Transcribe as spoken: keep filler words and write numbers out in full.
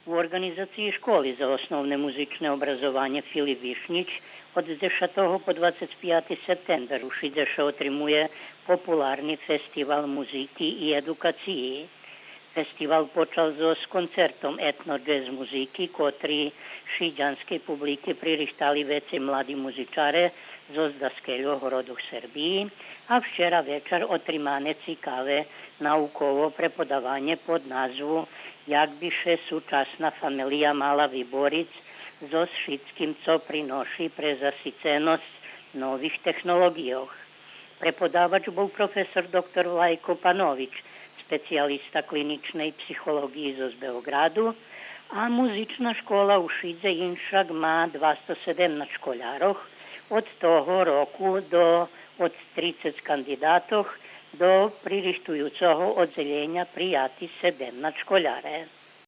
У орґанизациї Школи за основне музичне образованє „Филип Вишнїч” од дзешатого по двацец пияти септембер у Шидзе ше отримує популарни фестивал музики и едукациї. Фестивал почал зоз концертом етно-джез музики, котри шидянскей публики пририхтали вецей млади музичаре зоз даскельох городох Сербиї, а вчера вечар отримане цикаве науково преподаванє под назву „Як би ше сучасна фамелия мала вибориц зоз шицким цо приноши през засиценосц нових технолоґийох”. Преподавач бул професор доктор Влайко Панович, специялиста клиничней психолоґиї зоз Беоґраду, а музична школа у Шидзе иншак ма двасто седемнац школярох, од того року до од трицец кандидатох, до пририхтуюцого оддзелєня прияти седемнац школяре.